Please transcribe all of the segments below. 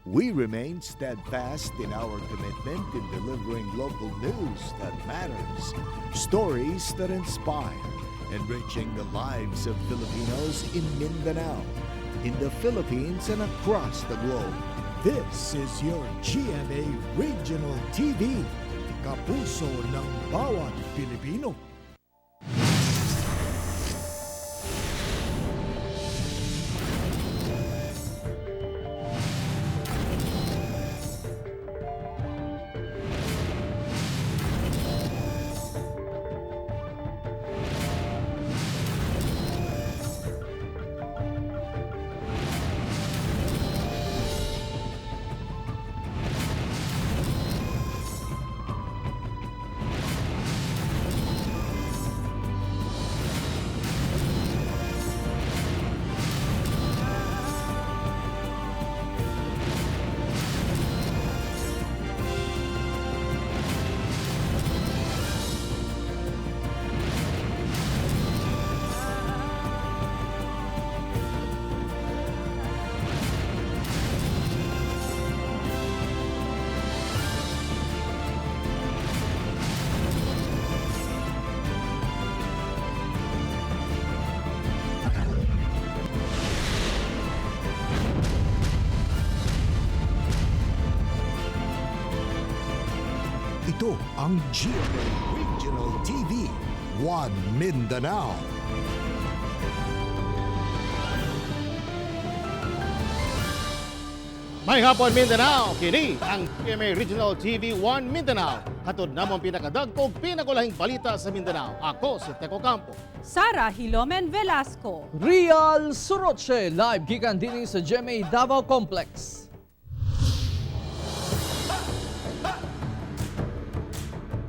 We remain steadfast in our commitment in delivering local news that matters, stories that inspire, enriching the lives of Filipinos in Mindanao, in the Philippines, and across the globe. This is your GMA Regional TV, kapuso ng bawat Pilipino. Ito ang GMA Regional TV, One Mindanao. Maayong hapon, Mindanao, kini ang GMA Regional TV 1 Mindanao. Hatod namo ang pinakadagko ug pinakulahing balita sa Mindanao. Ako si Teco Campo. Sara Hilomen Velasco. Real Suroche, live gikan dinhi sa GMA Davao Complex.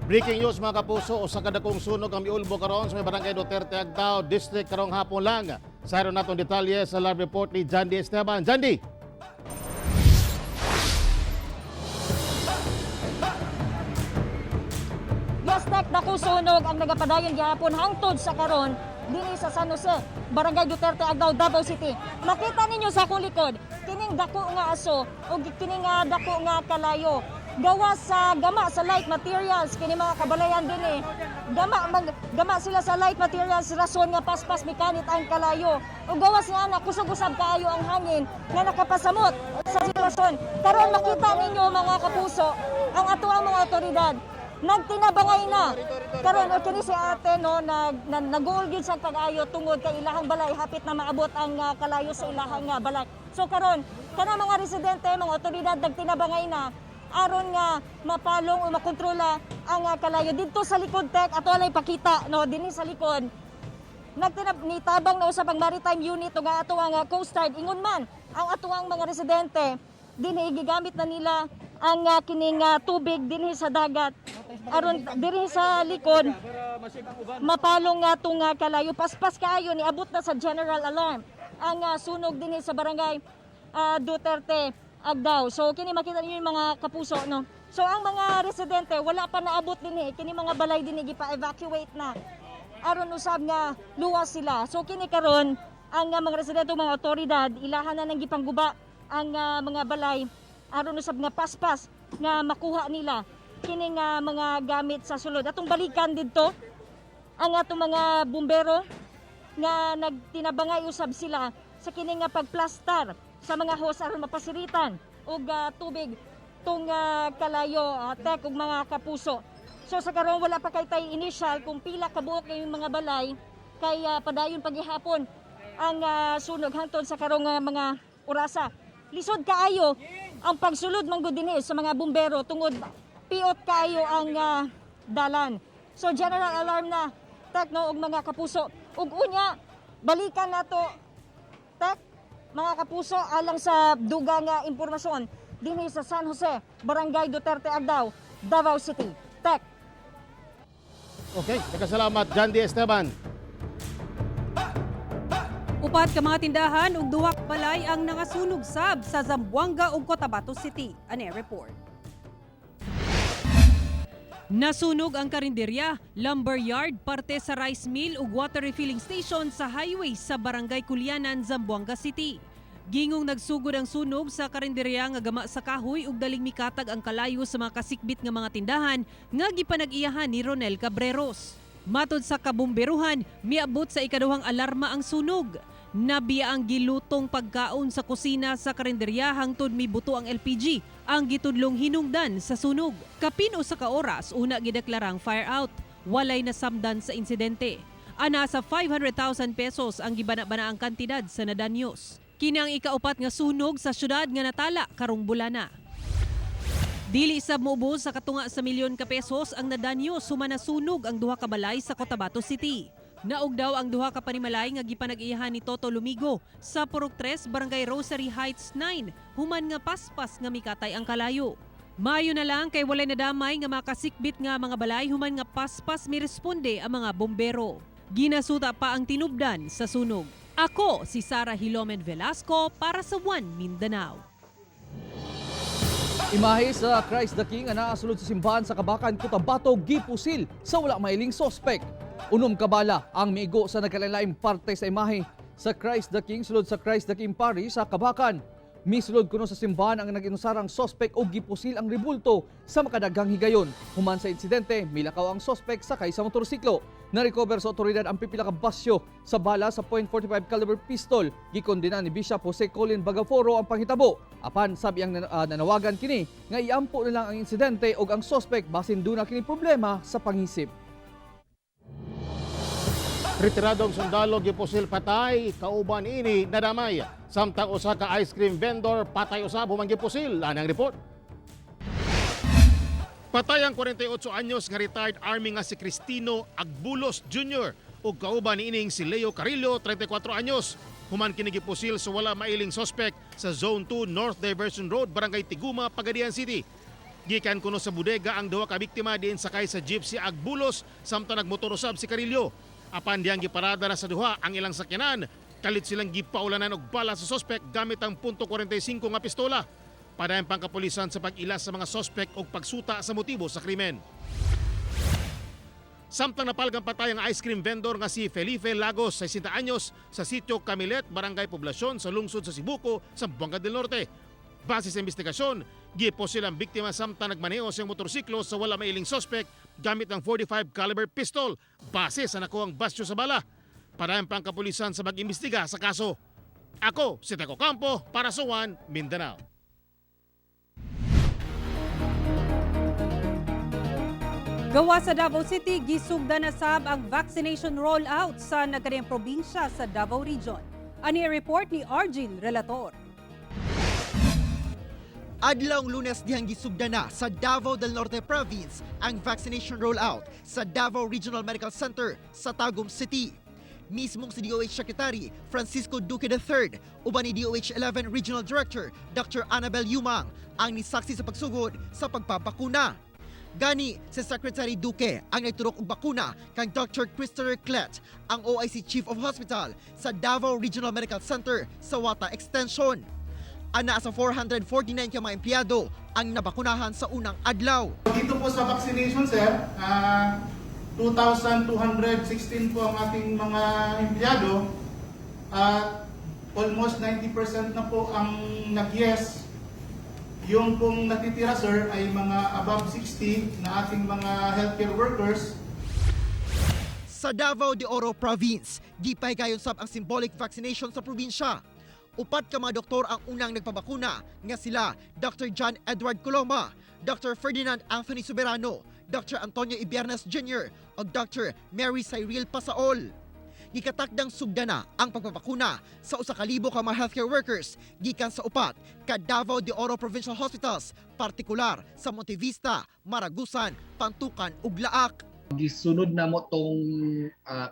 Breaking news, mga kapuso, usa ka dakong sunog ang miulbo karon sa may Barangay Duterte, Agdao District karong hapon lang. Sa natong detalye sa live report ni Jandy Esteban. Jandy! Yes, Tek, dako sunog ang nagapadayon gihapon hangtod sa karon dinhi sa San Jose, Barangay Duterte, Agdao, Davao City. Makita ninyo sa akong likod, kining dako nga aso ug kining nga dako nga kalayo. Gawa sa gama sa light materials kini mga kabalayan dinhi. Gama mag, gama sila sa light materials, rason nga paspas mikanit ang kalayo. Ug gawas nga ana kusog usab kaayo ang hangin nga nakapasamot sa sitwasyon. Karon makita ninyo, mga kapuso, ang ato ang mga otoridad nagtinabangay na karon. O kini si ate, no, nag gyud sa pag-ayo tungod kay ilahang balay hapit na maabot ang kalayo sa ilahang balay. So karon kana mga residente, mga otoridad nagtinabangay na aron nga mapalong o makontrola ang kalayo didto sa likod. Tek, ato alay pakita, no, dinhi sa likod nagtinab nitabang na usab ang maritime unit ug ang ato ang Coast Guard. Ingon man ang ato ang mga residente dinhi, gigamit na nila ang kining tubig dinhi sa dagat aron dinhi sa likod mapalong nga tong kalayo. Paspas kaayo, niabot na sa general alarm ang sunog dinhi sa Barangay Duterte, Agdao. So kini makita ninyo yung mga kapuso, no. So ang mga residente wala pa naabot dinhi. Kini mga balay dinhi gipa-evacuate na aron usab nga luwas sila. So kini karon ang mga residente ug mga otoridad ilahan na nang gipangguba ang mga balay aron usab nga paspas nga makuha nila kini nga mga gamit sa sulod. Atong balikan didto ang atong mga bumbero nga nagtinabangay usab sila sa kini nga pagplastar sa mga hose aron mapasiritan og tubig tung kalayo, Tek ug mga kapuso. So sa karon wala pa kay tay initial kung pila ka buok yung mga balay kay padayon paghihapon ang sunog hangtod sa karong mga orasa. Lisod kaayo ang pagsulod man gud dinhi sa mga bumbero tungod piot kaayo ang dalan. So general alarm na, Tek, no, ug mga kapuso. Ug unya balikan nato, Tek, mga kapuso, alang sa dugang nga impormasyon dinhi sa San Jose, Barangay Duterte, Agdao, Davao City. Tek. Okay, nagkasalamat, Jandy Esteban. Upat ka mga tindahan ug duha ka balay ang nangasunog sab sa Zamboanga ug Cotabato City. Ane report. Nasunog ang karinderya, lumber yard, parte sa rice mill ug water refilling station sa highway sa Barangay Culianan, Zamboanga City. Gingong nagsugod ang sunog sa karinderya nga gama sa kahoy ug daling mikatag ang kalayo sa mga kasikbit nga mga tindahan nga gipanag-iyahan ni Ronel Cabreros. Matod sa kabumberuhan, miabot sa ikaduhang alarma ang sunog. Nabiya ang gilutong pagkaon sa kusina sa karinderya hangtod mibuto ang LPG, ang gitudlong hinungdan sa sunog. Kapin usa ka oras una gideklarang fire out. Walay nasamdan sa insidente. Ana sa 500,000 pesos ang gibana-bana ang kantidad sa nadanyos. Kini ang ikaupat nga sunog sa syudad nga natala karong bulana. Dili sab moubos sa katunga sa milyon ka pesos ang nadanyo human nasunog ang duha ka balay sa Cotabato City. Naog daw ang duha ka panimalay nga gipanag-iyahan ni Toto Lumigo sa Purok 3, Barangay Rosary Heights 9, human nga paspas nga mikatay ang kalayo. Mayo na lang kay walay nadamay nga makasikbit nga mga balay human nga paspas miresponde ang mga bombero. Ginasuta pa ang tinubdan sa sunog. Ako si Sara Hilomen Velasco para sa One Mindanao. Imahe sa Christ the King nga naa sulod sa simbahan sa Kabakan, Cotabato gipusil sa wala mailing sospek. 6 ka bala ang miigo sa nagkalain-laing parte sa imahe sa Christ the King sulod sa Christ the King Parish sa Kabakan. Misulod kuno sa simbahan ang nag-inusarang sospek og gipusil ang rebulto sa makadaghang higayon. Human sa insidente, milakaw ang sospek sakay sa motorsiklo. Na-recover sa otoridad ang pipila ka basyo sa bala sa .45 caliber pistol. Gikondena ni Bishop Jose Colin Bagaforo ang panghitabo. Apan sabi ang nanawagan kini nga iampo na lang ang insidente ug ang sospek basin duna kini problema sa pangisip. Retiradong sundalo gipusil patay, kauban ini nadamay. Samtang usa ka ice cream vendor patay usab human gipusil. Anang report. Patay ang 48 anyos nga retired army nga si Cristino Agbulos Jr. ug kauban niining si Leo Carillo, 34 anyos. Human kini gipusil sa wala mailing sospek sa Zone 2 North Diversion Road, Barangay Tiguma, Pagadian City. Gikan kuno sa bodega ang duha ka biktima diin sakay sa jeep si Agbulos samtang nagmotor usab si Carillo. Apan diyang giparada na sa duha ang ilang sakyanan, kalit silang gipaulanan og bala sa sospek gamit ang .45 nga pistola. Padayon pang kapulisan sa pag-ila sa mga sospek og pagsuta sa motibo sa krimen. Samtang napalgang patay ang ice cream vendor nga si Felipe Lagos, 60 anyos, sa sitio Camilet, Barangay Poblacion sa lungsod sa Sibuco, Zamboanga del Norte. Base sa investigasyon, gipusil ang biktima samtang nagmaneho siyang motorsiklo sa wala mailing sospek gamit ang 45 caliber pistol base sa nakuhang basyo sa bala. Padayon pang kapulisan sa pag-imbestiga sa kaso. Ako, si Teco Campo, para sa One Mindanao. Gawa sa Davao City, gisugda na sab ang vaccination rollout sa nagkariyang probinsya sa Davao Region. Ani ang report ni Arjil Relator. Adlawng Lunes dihang gisugda na sa Davao del Norte Province ang vaccination rollout sa Davao Regional Medical Center sa Tagum City. Mismong si DOH Secretary Francisco Duque III uban ni DOH 11 Regional Director Dr. Annabel Yumang ang nisaksi sa pagsugod sa pagpapakuna. Gani si Secretary Duque ang nagturok og bakuna kang Dr. Christopher Clet, ang OIC Chief of Hospital sa Davao Regional Medical Center sa Wata Extension. Ana sa 449 ka mga empleyado ang nabakunahan sa unang adlaw. Dito po sa vaccination, sir, 2,216 po ang ating mga empleyado at almost 90% na po ang nag-yes. Yung pong natitira, sir, ay mga above 60 na ating mga healthcare workers. Sa Davao de Oro Province, gipahigayon sab ang symbolic vaccination sa probinsya. 4 ka mga doktor ang unang nagpabakuna nga sila Dr. John Edward Coloma, Dr. Ferdinand Anthony Soberano, Dr. Antonio Ibiernes Jr. ug Dr. Mary Cyril Pasaol. Gikatakdang sugdana ang pagpapakuna sa 1,000 ka mga healthcare workers gikan sa 4 ka Davao de Oro Provincial Hospitals, partikular sa Montevista, Maragusan, Pantukan ug Laak. Gisunod na mo tong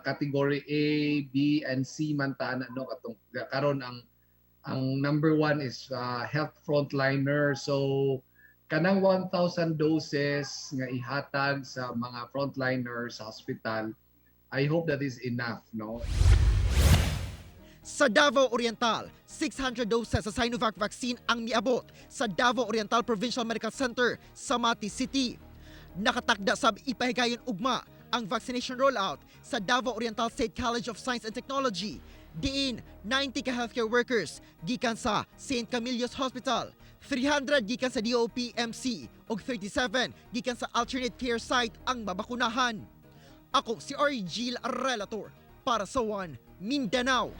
category A, B, and C man ta na, no, katong karon ang number one is health frontliner. So kanang 1,000 doses nga ihatag sa mga frontliners sa hospital, I hope that is enough, no? Sa Davao Oriental, 600 doses sa Sinovac vaccine ang niabot sa Davao Oriental Provincial Medical Center sa Mati City. Nakatakda sab ipahigayon ugma ang vaccination rollout sa Davao Oriental State College of Science and Technology. Diin 90 ka healthcare workers gikan sa St. Camillus Hospital, 300 gikan sa DOPMC ug 37 gikan sa alternate care site ang mabakunahan. Ako si Argil Relator para sa One Mindanao.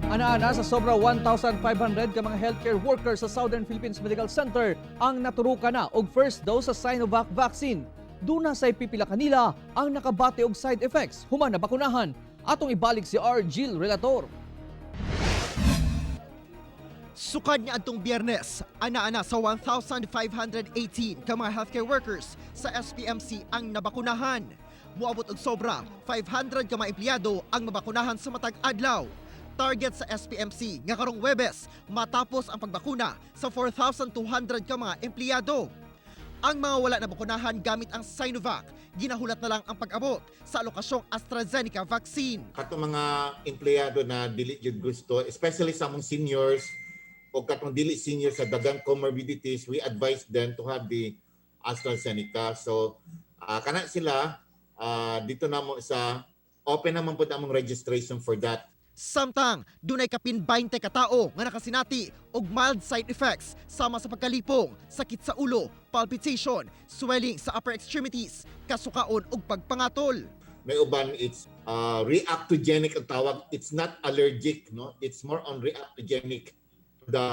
Ana-ana sa sobra 1,500 ka mga healthcare workers sa Southern Philippines Medical Center ang naturukan na og first dose sa Sinovac vaccine. Duna say pipila kanila ang nakabati og side effects human nabakunahan. Atong ibalik si R. Gil Relator. Sukad niya adtong Biyernes, ana-ana sa 1,518 ka mga healthcare workers sa SPMC ang nabakunahan. Muabot og sobra 500 ka mga empleyado ang mabakunahan sa matag adlaw. Target sa SPMC nga karong Webes matapos ang pagbakuna sa 4,200 ka mga empleyado. Ang mga wala na bakunahan gamit ang Sinovac, ginahulat na lang ang pag-abot sa alokasyong AstraZeneca vaccine. Katong mga empleyado na dili jud gusto, especially sa among seniors o katong dili senior sa dagang comorbidities, we advise them to have the AstraZeneca. So kana sila dito na mo sa open naman pud among registration for that. Samtang, dunay kapin 20 ka tao nga nakasinati og mild side effects sama sa pagkalipong, sakit sa ulo, palpitation, swelling sa upper extremities, kasukaon ug pagpangatol. May uban, it's reactogenic ang tawag. It's not allergic, no? It's more on reactogenic to the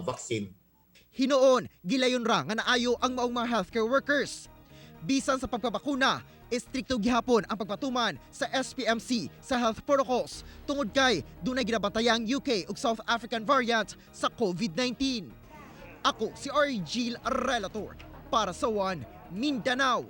vaccine. Hinuon, gilayon ra nga naayo ang maong mga healthcare workers. Bisan sa pagpabakuna, estrikto gihapon ang pagpatuman sa SPMC sa health protocols tungod kay dunay ginabantayang UK ug South African variant sa COVID-19. Ako si Argil Relator para sa One Mindanao.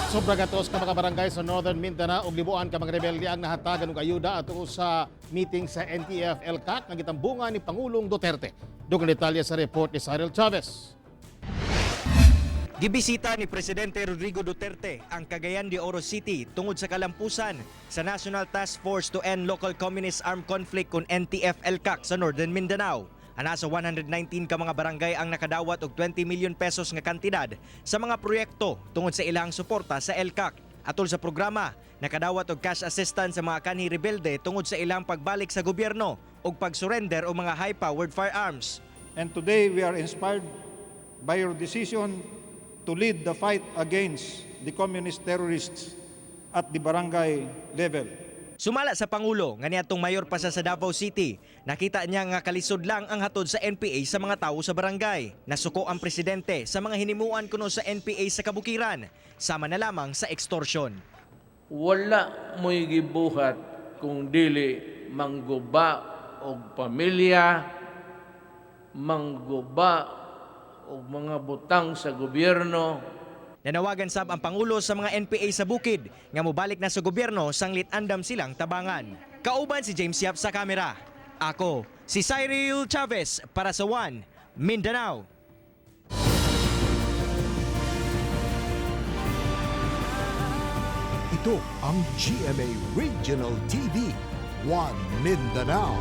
Sobra gatos ka mga barangay sa Northern Mindanao ug libuan ka mga rebelde ang nahatagan og ayuda ato sa meeting sa NTF ELCAC nga gitambungan ni Pangulong Duterte. Dugang detalye sa report ni Cyril Chavez. Gibisita ni Presidente Rodrigo Duterte ang Cagayan de Oro City tungod sa kalampusan sa National Task Force to End Local Communist Armed Conflict kon NTF-ELCAC sa Northern Mindanao. Ana sa 119 ka mga barangay ang nakadawat og 20 million pesos nga kantidad sa mga proyekto tungod sa ilang suporta sa ELCAC. Atol sa programa, nakadawat og cash assistance sa mga kanhi rebelde tungod sa ilang pagbalik sa gobyerno ug pag-surrender og mga high-powered firearms. And today we are inspired by your decision to lead the fight against the communist terrorists at the barangay level. Sumala sa Pangulo nga niadtong mayor pa siya sa Davao City, nakita niya nga kalisod lang ang hatod sa NPA sa mga tawo sa barangay. Nasuko ang presidente sa mga hinimuan kuno sa NPA sa kabukiran, sama na lamang sa extortion. Wala mo'y gibuhat kung dili mangguba og pamilya, mangguba og mga butang sa gobyerno. Nanawagan sab ang Pangulo sa mga NPA sa bukid nga mobalik na sa gobyerno sanglit andam silang tabangan. Kauban si James Yap sa kamera. Ako, si Cyril Chavez para sa One Mindanao. Ito ang GMA Regional TV, One Mindanao.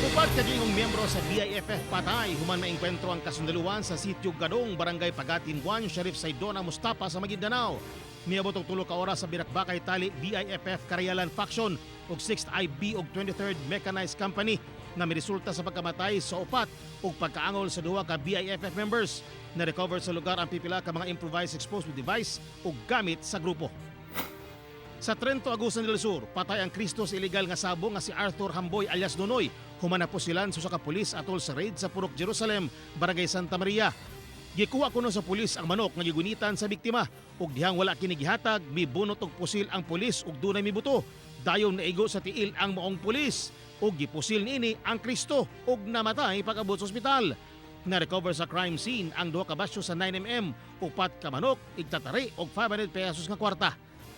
Upat ka giingong miyembro sa BIFF patay human maengkwentro ang kasundaluhan sa sitio Gadong, Barangay Pagatin 1, Shariff Saidona Mustapha sa Maguindanao. Miabot og 3 ka oras sa binakbakay tali BIFF Karayalan Faction ug 6th IB ug 23rd Mechanized Company na miresulta sa pagkamatay sa upat ug pagkaangol sa duha ka BIFF members. Na-recover sa lugar ang pipila ka mga improvised explosive device ug gamit sa grupo. Sa Trento, Agusan del Sur, patay ang Kristo sa illegal nga sabong nga si Arthur Hamboy alias Nonoy. Human napusilan sa usa ka pulis atol sa raid sa Purok Jerusalem, Barangay Santa Maria. Gikuha kuno sa pulis ang manok nga gigunitan sa biktima ug dihang wala kini gihatag, mibunot og pusil ang pulis ug dunay mibuto. Dayon naigo sa tiil ang maong pulis ug gipusil niini ang Kristo ug namatay pag-abot sa ospital. Na-recover sa crime scene ang duha ka basyo sa 9 mm, upat ka manok, igtatari og 500 pesos nga kwarta.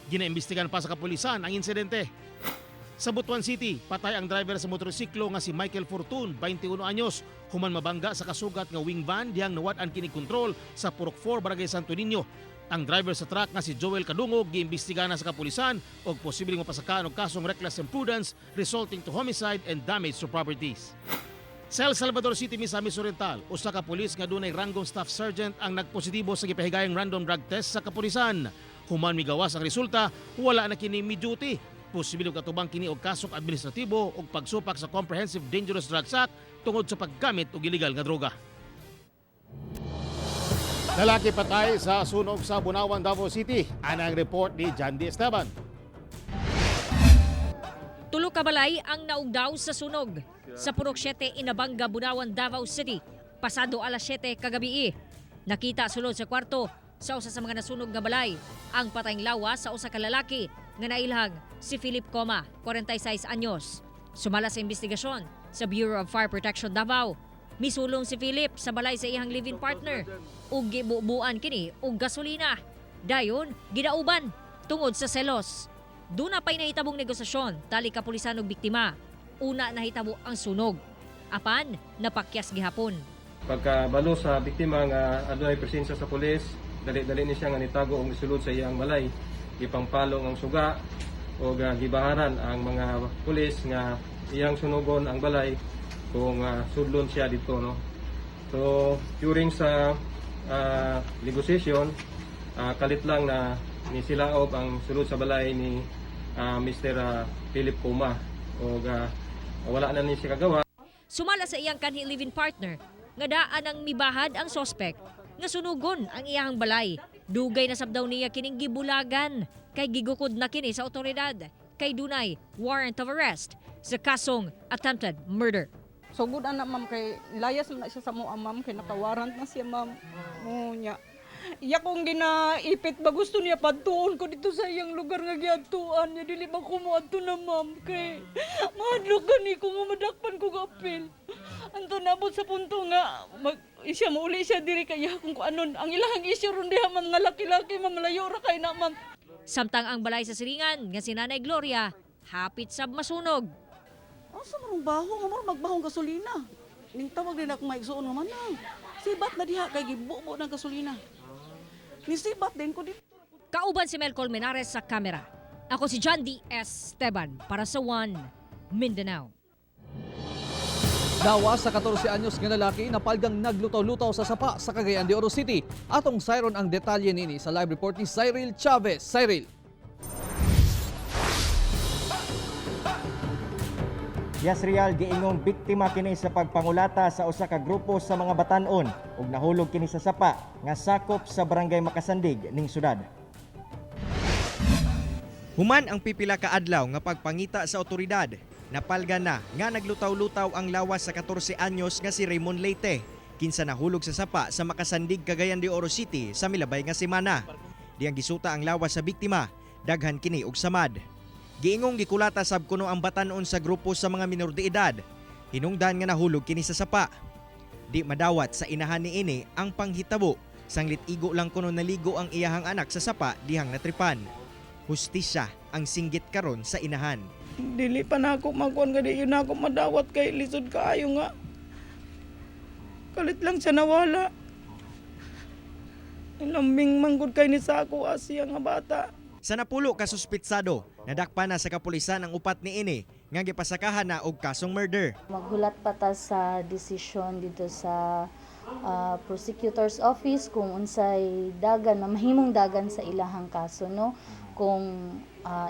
Ginaimbestigan pa sa kapulisan ang insidente. Sa Butuan City, patay ang driver sa motorsiklo nga si Michael Fortun, 21 anyos, human mabangga sa kasugat nga wing van dihang nawad-an kini kontrol sa Purok 4, Barangay Santo Niño. Ang driver sa truck nga si Joel Kadungog giimbestiga na sa kapulisan og posibleng mapasakaan og kasong reckless imprudence resulting to homicide and damage to properties. Sa El Salvador City, Misamis Oriental, usa ka pulis nga dunay ranggong staff sergeant ang nagpositibo sa gipahigayong random drug test sa kapulisan. Human migawas ang resulta, wala na kini mi-duty. Posible og katubang kini og kasong administratibo ug pagsupak sa Comprehensive Dangerous Drugs Act tungod sa paggamit og illegal nga droga. Lalaki patay sa sunog sa Bunawan, Davao City. Ana ang report ni Jandy Esteban. Tulo ka balay ang naugdaw sa sunog. Sa Purok 7, Inabanga, Bunawan, Davao City. Pasado alas 7 kagabi. Nakita sulod sa kwarto sa usa sa mga nasunog nga balay ang patayng lawas sa usa ka lalaki nga nailhang si Philip Coma, 46 anyos. Sumala sa investigasyon sa Bureau of Fire Protection Davao. Misulong si Philip sa balay sa iyang live-in partner ug gibubuan kini og gasolina. Dayon, gidauban tungod sa selos. Duna pa'y nahitabong negosasyon tali kapulisan og biktima. Una nahitabo ang sunog. Apan, napakyas gihapon. Pagkabalo sa biktima nga adunay presensya sa pulis, dali-dali ni siya nga nitago og nisulod sa iyang balay. Gipangpalong ang suga o gibaharan ang mga pulis nga iyang sunugon ang balay kung sudlon siya dito, no. So during sa negotiation, kalit lang na ni silaob ang sulod sa balay ni Mr. Philip Coma o wala na ni siya kagawa. Sumala sa iyang kanhi live-in partner nga daan ang mibahad ang sospek nga sunugon ang iyang balay. Dugay na sabdaw niya kining gibulagan kay gigukod na kini sa otoridad kay dunay warrant of arrest sa kasong attempted murder. So good ana, ma'am, kay layas man na siya sa mo, ma'am, kay nakawarrant na siya, ma'am. Mo nya. Iya kong ginaipit ba gusto niya padtuon ko dito sa iyang lugar nga giadtuan niya, dili ba ko moadto na, ma'am, kay mahadlok gani ko nga madakpan ko ga apil. Anto nabot sa punto nga mag siya mauli siya diri kay iya kung anon ang ilahang issue ron diha, ma'am, nga laki-laki, ma'am, malayo ra kay na, ma'am. Samtang ang balay sa siringan nga si Nanay Gloria hapit sab masunog. Asa marong baho nga murag magbahong gasolina. Ning tawag din akong maigsuon nga manang. Sibat na diha kay gibubo ng gasolina. Ni sibat din ko dito. Kauban si Mel Colmenares sa kamera. Ako si John D. S. Esteban para sa One Mindanao. Dawa sa 14 anyos nga lalaki napalgang naglutaw-lutaw sa sapa sa Cagayan de Oro City. Atong sayron ang detalye nini sa live report ni Cyril Chavez. Cyril. Yes, Real, giingong biktima kini sa pagpangulata sa usa ka grupo sa mga batan-on ug nahulog kini sa sapa nga sakop sa barangay Makasandig ning syudad. Human ang pipila ka adlaw nga pagpangita sa otoridad, napalga na nga naglutaw-lutaw ang lawas sa 14 anyos nga si Raymond Leyte, kinsa nahulog sa sapa sa Makasandig, Cagayan de Oro City sa milabay nga semana. Diyang gisuta ang lawas sa biktima, daghan kini og samad. Giingong gikulata sab kuno ang batan-on sa grupo sa mga minor de edad. Hinungdan nga nahulog kini sa sapa. Di madawat sa inahan ni ini ang panghitabo. Sanglit igo lang kuno naligo ang iyahang anak sa sapa dihang natripan. Hustisya ang singgit karon sa inahan. Dili pa na ako makuan ka, di yun na ako madawat kay lisod kaayo nga. Kalit lang siya nawala. Lambing manggod kay ni sa ako asiya nga bata. Sa napulo ka suspitsado, nadakpan na sa kapulisan ang upat ni ini nga gipasakahan na og kasong murder. Maghulat pa ta sa desisyon dito sa prosecutor's office kung unsay dagan mamahimong dagan sa ilahang kaso, no, kung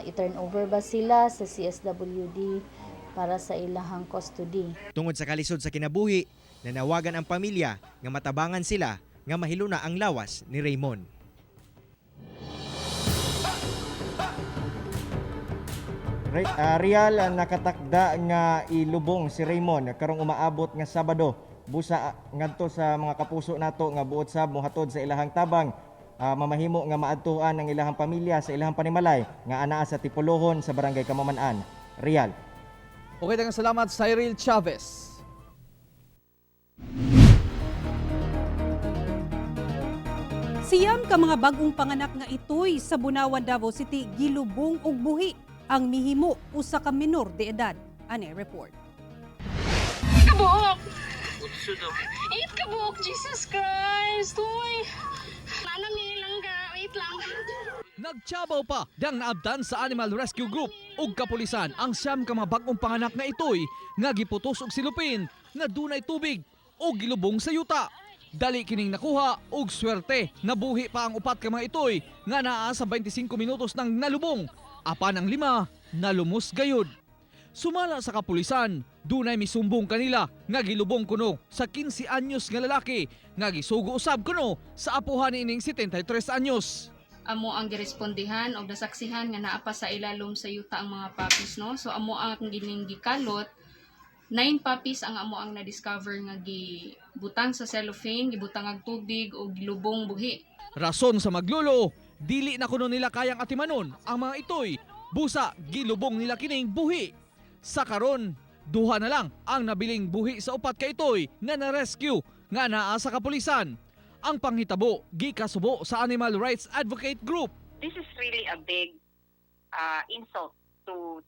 i-turn over ba sila sa CSWD para sa ilahang custody. Tungod sa kalisod sa kinabuhi, nanawagan ang pamilya nga matabangan sila nga mahiluna ang lawas ni Raymond. Real, nakatakda nga ilubong si Raymond karong umaabot nga Sabado. Busa ngadto sa mga kapuso nato nga buot sab mohatod sa ilahang tabang, mamahimo nga maadtuan ang ilahang pamilya sa ilahang panimalay nga anaa sa Tipulohon sa Barangay Kamaman-an. Real. Okay, daghang salamat Cyril Chavez. Siyam ka mga bagong panganak nga itoy sa Bunawan, Davao City gilubong og buhi ang mihimo usa ka minor de edad. Ane report. Kabuok! Eight kabuok, Jesus Christ! Uy! Nanang lang ka. Wait lang. Nagtsabaw pa dang naabtan sa Animal Rescue Group ug kapulisan ang 9 ka mga bag-ong panganak nga itoy nga giputos og silupin nga dunay tubig ug gilubong sa yuta. Dali kining nakuha og swerte nabuhi pa ang 4 ka mga itoy nga naa sa 25 minutos nang nalubong, apan ang 5 nalumos gayud. Sumala sa kapulisan, dunay misumbong kanila nga gilubong kuno sa 15 anyos nga lalaki nga gisugo usab kuno sa apuhan niining 73 anyos. Amo ang girespondihan og nasaksihan nga naa pa sa ilalom sa yuta ang mga puppies, no. So amo ang gining gikalot, 9 puppies ang amo ang na-discover nga gibutang sa cellophane, gibutang og tubig ug gilubong buhi. Rason sa maglulo, dili na kuno nila kayang atimanon ang mga itoy, busa gilubong nila kining buhi. Sa karon, 2 na lang ang nabiling buhi sa 4 ka itoy nga na-rescue nga naa sa kapulisan. Ang panghitabo gikasubo sa Animal Rights Advocate Group. This is really a big insult to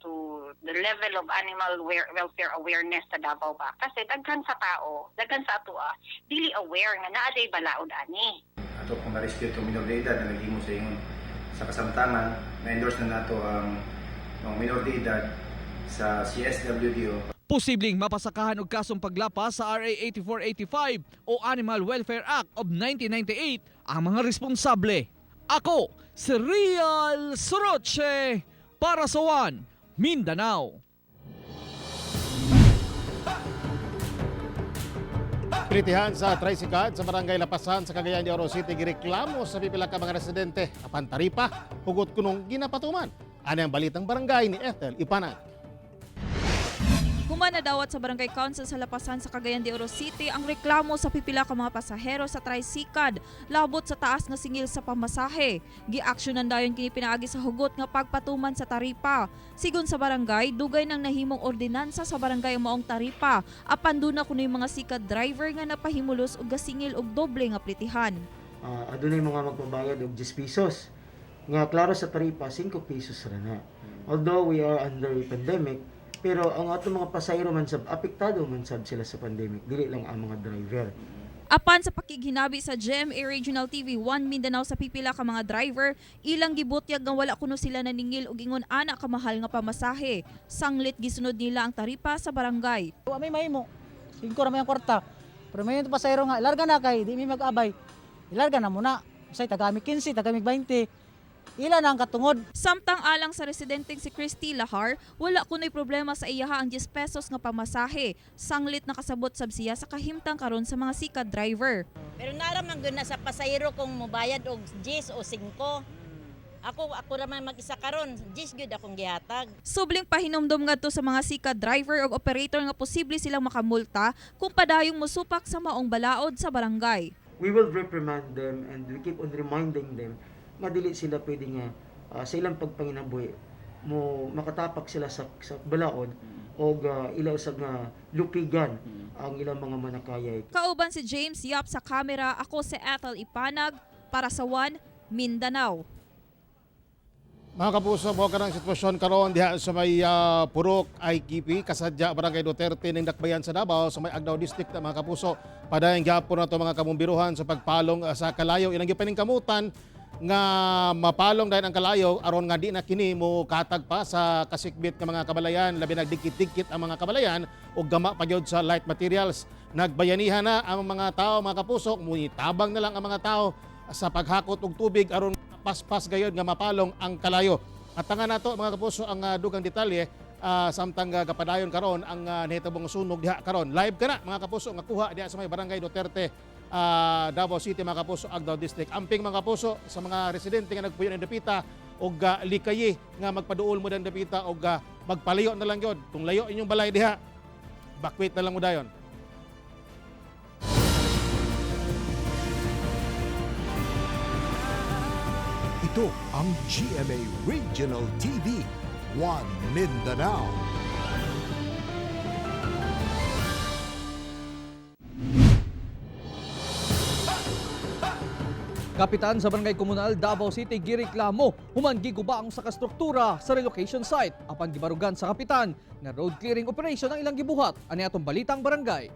the level of animal welfare awareness sa Davao ba? Kasi daghan sa tao, daghan sa atoa, dili aware nga naa day balaod ani. Ato kung na-rescue itong minor de edad na naghimo sa ingon sa kasamtangan, na-endorse na nato ang mga minor de edad sa CSWDO. Posibleng mapasakahan og kasong paglapas sa RA 8485 o Animal Welfare Act of 1998 ang mga responsable. Ako, si Real Soroche para sa One Mindanao. Pritihan sa tricycad sa Barangay Lapasan sa Cagayan de Oro City gireklamo sa pipila ka mga residente apan taripa hugot kunong ginapatuman. Ani ang balitang barangay ni Ethel Ipanag. Human nadawat sa Barangay Council sa Lapasan sa Cagayan de Oro City ang reklamo sa pipila ka mga pasahero sa tricycad labot sa taas nga singil sa pamasahe. Giaksyonan dayon kini pinaagi sa hugot nga pagpatuman sa taripa. Sigon sa barangay, dugay nang nahimong ordinansa sa barangay ang maong taripa. Apan duna kunoy mga sikad driver nga napahimulos og gasingil og doble nga plitihan. Adunay mga magpabayad og 10 pesos. Nga klaro sa taripa 5 pesos ra na. Although we are under a pandemic, pero ang atong mga pasahero man sab apektado man sab sila sa pandemic, dili lang ang mga driver. Apan sa pakighinabi sa GMA Regional TV 1 Mindanao sa pipila ka mga driver, ilang gibutyag nga wala kuno sila naningil og ingon ana ka mahal nga pamasahe. Sanglit gisunod nila ang taripa sa barangay. Wa may mahimo, 5 ra may ang kwarta. Pero may pasahero nga ilarga na kay di mi mag-abay. Ilarga na muna. Usay tagamig 15, tagamig 20. Ila na ang katungod. Samtang alang sa residenteng si Christy Lahar, wala kunoy problema sa iyaha ang 10 pesos nga pamasahe. Sanglit nakasabot sab siya sa kahimtang karon sa mga sikad driver. Pero naraman gyud na sa pasahero kung mobayad og 10 o 5. Ako ra man mag-isa karon, 10 gyud akong gihatag. Subling pahinumdom ngadto sa mga sikad driver ug operator nga posible silang makamulta kung padayong mosupak sa maong balaod sa barangay. We will reprimand them and we keep on reminding them nga dili sila pwede nga sa ilang pagpanginabuhi mo makatapak sila sa balaod og ila usab nga lupigan ang ilang mga manakayay. Kauban si James Yap sa kamera, ako si Ethel Ipanag para sa One Mindanao. Mga kapuso, mao kanang sitwasyon karon diha sa may Purok IKP kasadya Barangay Duterte ning Dakbayan sa Davao sa may Agdao District na mga kapuso. Padayon gyapon nato mga kamumbiruhan sa pagpalong sa kalayo. Ilang gipaningkamutan nga mapalong dayon ang kalayo aron nga di na kini mo katag pa sa kasikbit nga mga kabalayan, labi nagdikit-dikit ang mga kabalayan ug gama pa gyud sa light materials. Nagbayanihan na ang mga tao mga kapuso, tabang na lang ang mga tao sa paghakot og tubig aron paspas gayod nga mapalong ang kalayo. At tanga nato mga kapuso ang dugang detalye samtang gapadayon karon ang nahitabong sunog diha karon. Live ka na mga kapuso nga kuha diha sa may Barangay Duterte, Davao City mga kapuso, Agdao District. Amping mga kapuso sa mga residente nga nagpuyo ng dapita og likayi nga magpaduol mo dan dapita og magpalayo na lang yod. Kung layo inyong balay diha, bakwit na lang mo dayon. Ito ang GMA Regional TV, One Mindanao. Kapitan sa Barangay Komunal Davao City gireklamo human giguba ang usa ka struktura sa relocation site apan gibarugan sa kapitan nga road clearing operation ang ilang gibuhat. Ani atong balitang barangay.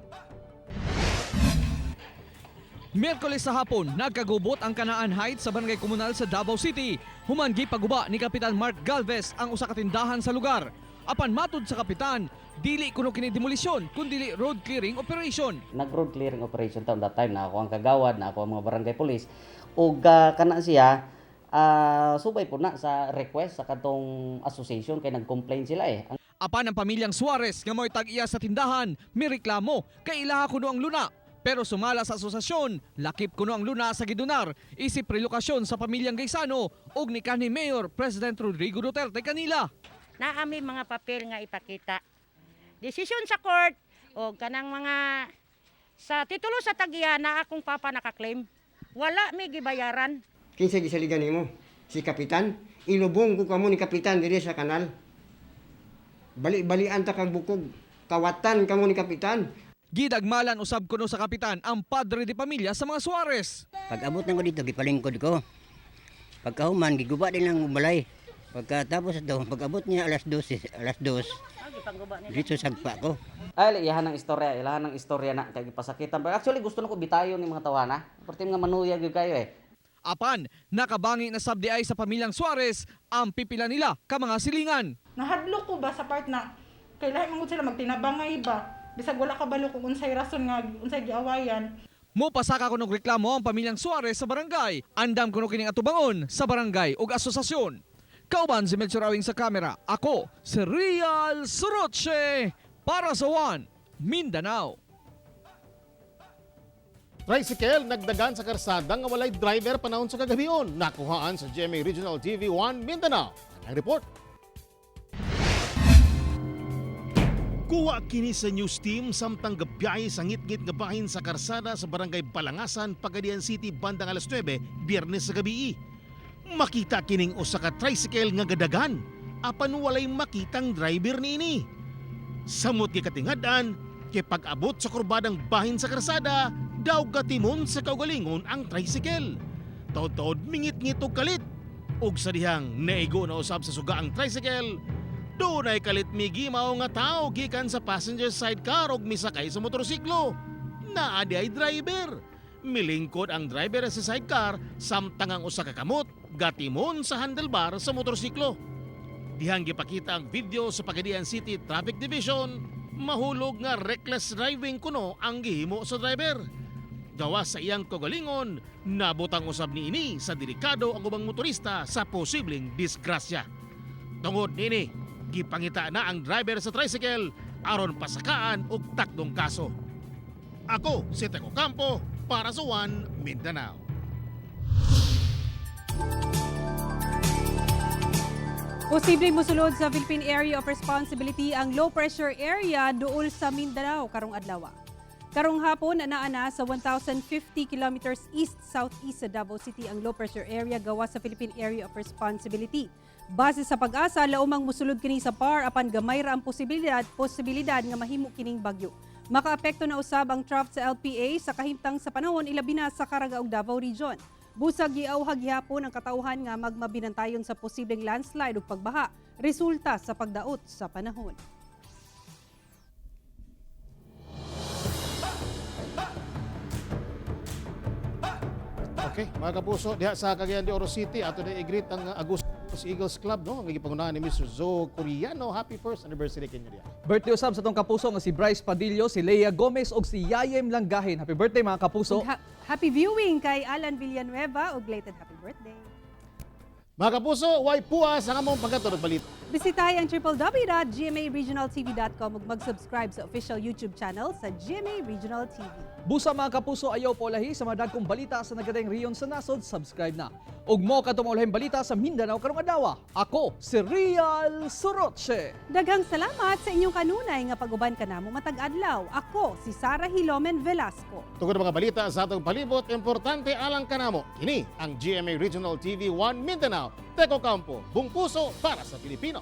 Miyerkules sa hapon, nagkagubot ang Kanaan Heights sa Barangay Komunal sa Davao City. Human gipaguba ni Kapitan Mark Galvez ang usa ka tindahan sa lugar. Apan matud sa kapitan, dili kuno kini demolisyon kundili road clearing operation. Nag-road clearing operation taon that time na ako ang kagawad, na ako ang mga barangay police. Ug kana siya subay po na sa request sa katong association kay nag-complain sila eh. Apan ang pamilyang Suarez nga mo'y tag-iya sa tindahan, mireklamo kay ilaha kuno ang luna. Pero sumala sa asosasyon, lakip kuno ang luna sa gidunar, isip relokasyon sa pamilyang Gaisano ug ni kanhi Mayor President Rodrigo Duterte kanila. Naami mga papel nga ipakita. Desisyon sa court o kanang mga sa titulo sa tagya na akong papa nakaklaim. Wala mi gibayaran. Kinsa gisaligan nimo? Si Kapitan? Ilubong ko kamo ni Kapitan diri sa kanal. Bali-balian ta kang bukog. Kawatan kamo ni Kapitan. Gidagmalan usab kuno sa kapitan ang padre de pamilya sa mga Suarez. Pag abot na ko dito, gipalingkod ko. Pagkahuman, giguba din ang balay. Pagkatapos ito, pag abot niya alas 12, alas 2, dito sagpa ko. Ay, iyahan ang istorya, ilahan ang istorya na kay gipasakitan. Pero actually gusto na ko bitayon ni mga tawana. Perti nga manuya gyud kayo eh. Apan, nakabangi na sabdi ay sa pamilyang Suarez ang pipila nila ka mga silingan. Nahadlok ko ba sa part na kailangan man gud sila magtinabangay ba? Bisag wala ka balo kung unsay rason nga unsay giawayan. Mopasaka kuno og reklamo ang pamilyang Suarez sa barangay. Andam kuno kining atubangon sa barangay ug asosasyon. Kauban si Melchor Awing sa kamera. Ako si Real Soroche para sa One Mindanao. Tricycle nagdagan sa karsada nga walay driver panahon sa kagabion. Nakuhaan sa GMA Regional TV 1 Mindanao. Ang report. Kuha kini sa news team samtang gabiyahe sa ngitngit nga bahin sa karsada sa barangay Balangasan, Pagadian City bandang alas 9, Biyernes sa gabi. Makita kining usa ka tricycle nga gadagan apan walay makitang driver niini. Samot gikatingad-an kay pag-abot sa kurbadang bahin sa karsada, daw gatimon sa kaugalingon ang tricycle. Taod-taod mingit-ngit og kalit. Ug sa dihang naigo na usab sa suga ang tricycle, dunay kalit migimaw nga tao gikan sa passenger sidecar og misakay sa motorsiklo. Naa di ay driver. Milingkod ang driver sa sidecar samtang ang usa ka kamot gatimon sa handlebar sa motorsiklo. Dihang gipakita ang video sa Pagadian City Traffic Division, mahulog nga reckless driving kuno ang gihimo sa driver. Gawas sa iyang kagalingon, nabutang usab niini sa delikado ang ubang motorista sa posibleng disgrasya. Tungod niini, gipangita na ang driver sa tricycle aron pasakaan og takdong kaso. Ako si Teco Campo para sa One Mindanao. Posibleng mosulod sa Philippine Area of Responsibility ang low pressure area duol sa Mindanao karong adlaw. Karong hapon anaa na sa 1,050 kilometers east-southeast sa Davao City ang low pressure area gawa sa Philippine Area of Responsibility. Base sa PAGASA, laumang mosulod kini sa PAR apan gamay ra ang posibilidad nga mahimo kining bagyo. Makaapekto na usab ang trough sa LPA sa kahimtang sa panahon ilabi na sa Caraga ug Davao Region. Busag giawhag gihapon ang katawhan nga magmabinantayon sa posibleng landslide ug pagbaha resulta sa pagdaot sa panahon. Okay, mga kapuso, diha sa Cagayan de Oro City, ato na i-greet ang Agustos Eagles Club, no? Ang gipangunahan ni Mr. Zo Coriano. Happy first anniversary kinyo diha. Birthday usab sa atong kapuso nga si Bryce Padillo, si Leia Gomez ug si Yayem Langgahin. Happy birthday, mga kapuso. Ug happy viewing kay Alan Villanueva ug belated happy birthday. Mga kapuso, way puas ang among pagkatulog balita. Bisitahin ang www.gmaregionaltv.com ug mag-subscribe sa official YouTube channel sa GMA Regional TV. Busa, mga kapuso, ayaw polahi sa mga dagkong balita sa nagadayang riyon sa nasod, subscribe na. Ug mo kadto maulahing balita sa Mindanao karong adlaw. Ako si Real Soroche. Daghang salamat sa inyong kanunay nga pag-uban kanamo matag adlaw. Ako si Sara Hilomen Velasco. Tungod mga balita sa atong palibot, importante alang kanamo. Kini ang GMA Regional TV 1 Mindanao. Teco Campo, buong puso para sa Pilipino.